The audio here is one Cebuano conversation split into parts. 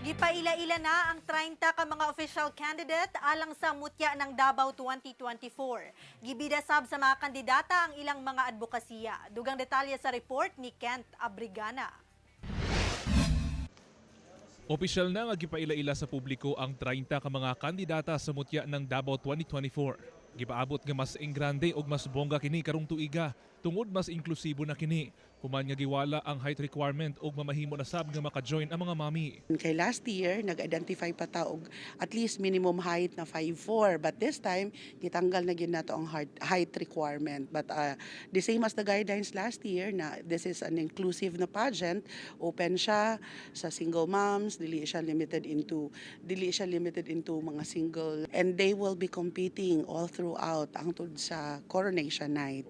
Gipaila-ila na ang 30 ka mga official candidate alang sa Mutya ng Davao 2024. Gibida sab sa mga kandidata ang ilang mga advokasya. Dugang detalye sa report ni Kent Abrigana. Opisyal na nga gipaila-ila sa publiko ang 30 ka mga kandidata sa Mutya ng Davao 2024. Gipaabot nga mas engrande og mas bongga kini karong tuiga tungod mas inklusibo na kini. Human nga giwala ang height requirement og mamahimo na sab nga maka-join ang mga mami. Kay last year, nag-identify pa ta og at least minimum height na 5'4". But this time, gitanggal na gyud nato ang height requirement. But the same as the guidelines last year na this is an inclusive na pageant, open siya sa single moms, dili siya limited into mga single, and they will be competing all throughout hangtod sa coronation night.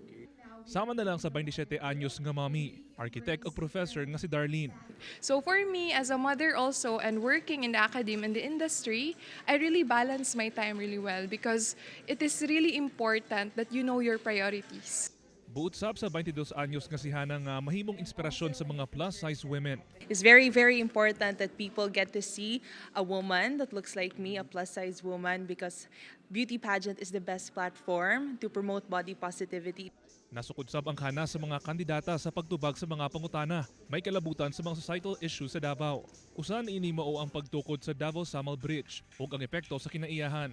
Sama na lang sa 27 anyos nga mami, architect ug professor nga si Darlene. So for me, as a mother also and working in the academe and the industry, I really balance my time really well because it is really important that you know your priorities. Buot sab sa 22 anyos nga si Hana nga mahimong inspirasyon sa mga plus-size women. It's very, very important that people get to see a woman that looks like me, a plus size woman, because beauty pageant is the best platform to promote body positivity. Nasukod sab ang kana sa mga kandidata sa pagtubag sa mga pangutana. May kalabutan sa mga societal issues sa Davao. Usa niini mao ang pagtukod sa Davao Samal Bridge ug ang epekto sa kinaiyahan.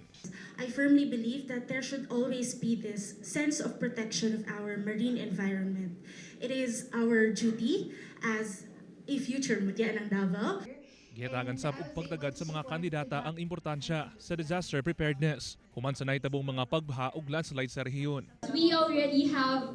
I firmly believe that there should always be this sense of protection of our marine environment. It is our duty as a future Mutya ng Davao. Gihatagan sab og pagtagad sa mga kandidata ang importansya sa disaster preparedness human sa nahitabong mga pagbaha ug landslide sa rehiyon. We already have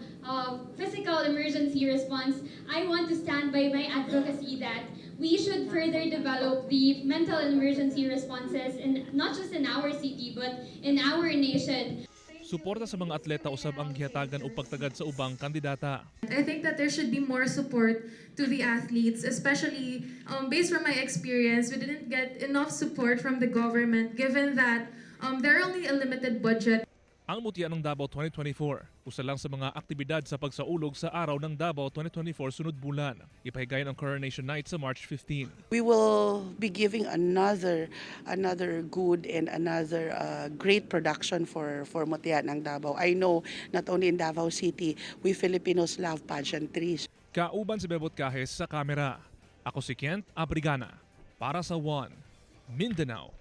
physical emergency response. I want to stand by my advocacy that we should further develop the mental emergency responses in not just in our city but in our nation. Suporta sa mga atleta usab ang gihatagan og pagtagad sa ubang kandidata. I think that there should be more support to the athletes, especially based from my experience, we didn't get enough support from the government given that there are only a limited budget. Ang Mutya ng Davao 2024, usa lang sa mga aktibidad sa pagsaulog sa Araw ng Davao 2024 sunod bulan. Ipahigayon ang Coronation Night sa March 15. We will be giving another good and another great production for Mutya ng Davao. I know not only in Davao City, we Filipinos love pageantry. Kauban si Bebot Cajes sa kamera. Ako si Kent Abrigana para sa One Mindanao.